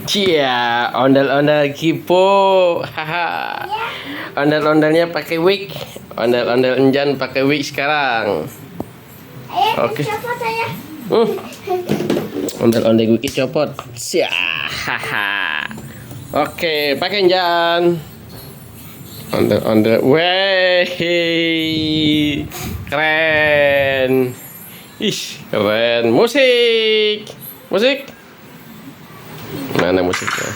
Cia, ondel-ondel kipo, haha. Ondel-ondelnya pakai wig, ondel-ondel Enjan pakai wig sekarang. Oke. Ondel-ondel wig copot, cia, haha. Oke, pakai Enjan. Ondel-ondel, weh, keren. Ih, keren. Musik, musik. Mana musiknya?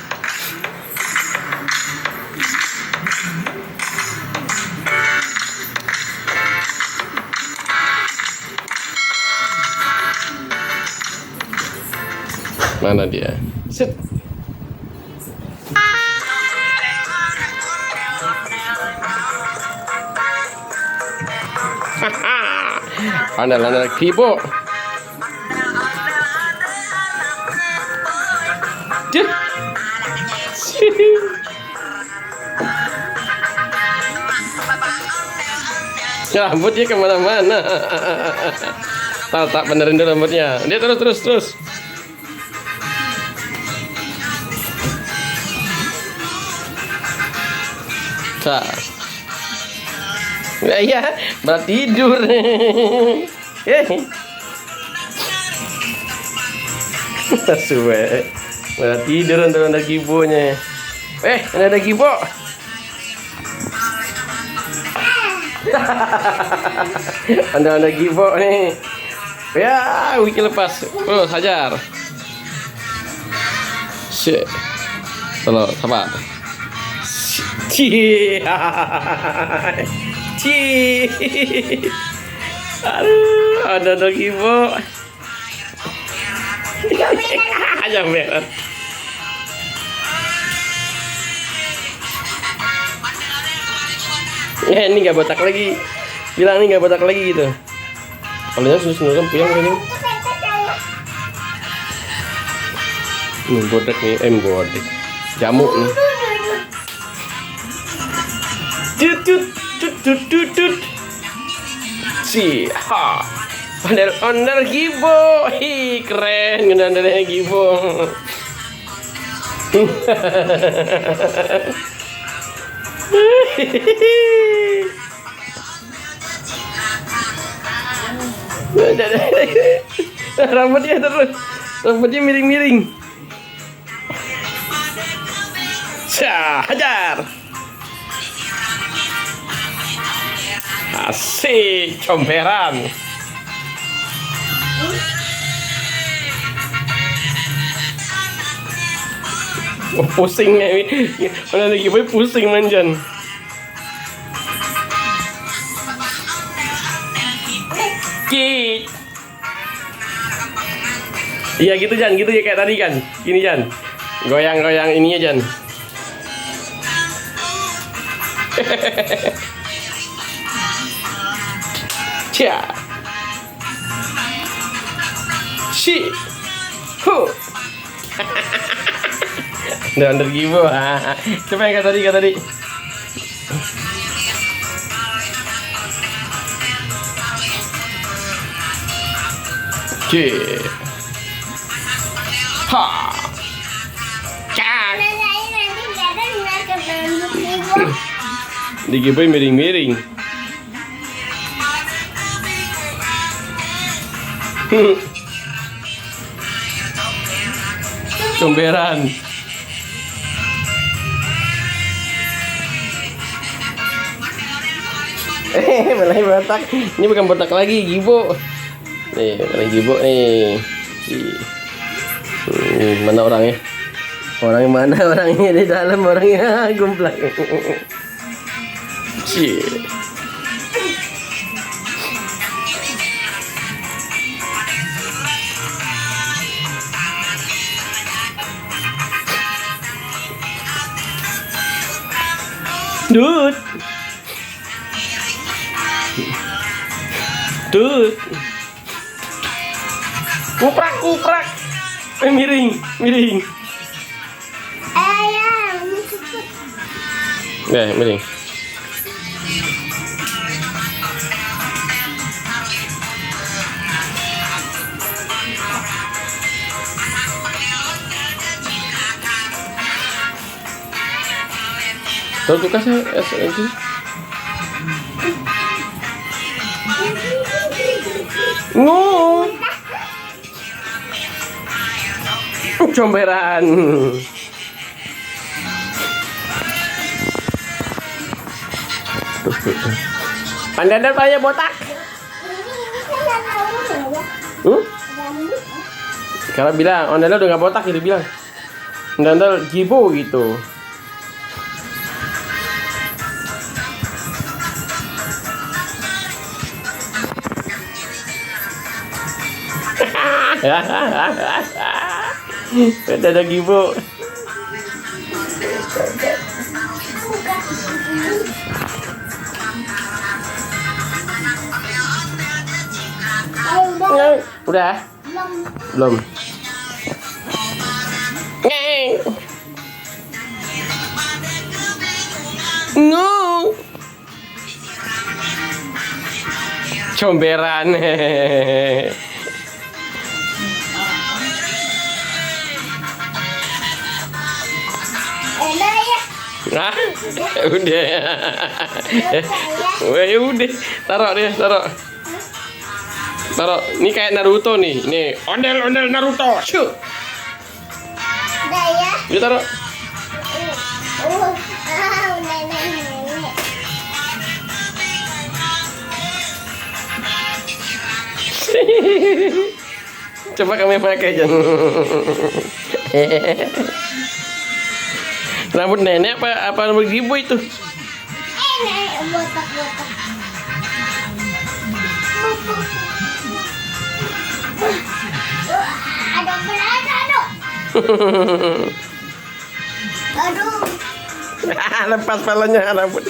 Mana dia? Set. Ondel-ondel kibo. Rambutnya kemana-mana. Tak benerin dulu rambutnya. Dia terus. Tak. Iya, malah tidur. Suwe. Malah tidur untuk ada kibonya. Ada kibo. Ada kibo nih. Ya, wiki lepas. Terus hajar. Shit. Tolong, sabar. Aduh, ada kibo. Aja beres. Ya, ini nggak botak lagi. Bilang ini nggak botak lagi gitu. Kalau yang sudah puyeng ini. Ini botak nih, botak. Jamuk nih. Tut. Si, ha. Ondel-ondel kibo. Hi, keren ondel-ondelnya kibo. Rambutnya miring-miring. Hajar. Asik, comberan. Pusingnya ini. Mana lagi boy pusing manjan. Kik. Iya gitu Jan, gitu ya kayak tadi kan. Gini Jan. Goyang-goyang ininya Jan. Cia. Si. Hu. Udah gibo. Coba yang kata tadi. Cik. Ha. Cak. Digiboy miring-miring. Comberan. Malah botak. Ini bukan botak lagi, gibo. Nih, malah gibo nih. Mana orangnya? Orangnya mana? Orangnya di dalam, orangnya gumplak. Dut. Kuprak. Miring. Miring. Tuh tuh kasih itu. No. Comberan. Pandandal banyak botak. Sekarang bilang, Ondel udah nggak botak gitu bilang. Ondel gibo gitu. Udah ada gibo. Udah? Belum. No. Comberan. Nah, udah. Ya udah, taruh deh, taruh. Taruh. Ini kayak Naruto nih. Nih, ondel Naruto. Shoo. Udah ya. Ini taruh. Coba kami pakai Jan. Rambut nenek apa rambut ibu itu? Nenek botak-botak. Ada berada aduh. Aduh. Lepas palanya rambut.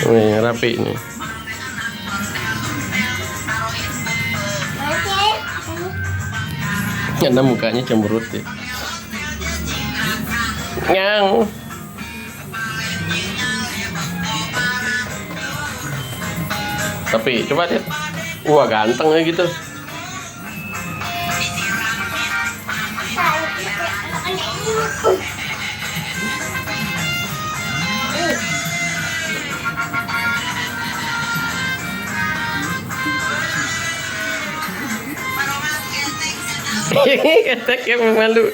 Nih rapi nih. Ada mukanya cemberut ya. Nyang. Tapi coba lihat. Wah ganteng ya gitu. Kata kayak malu.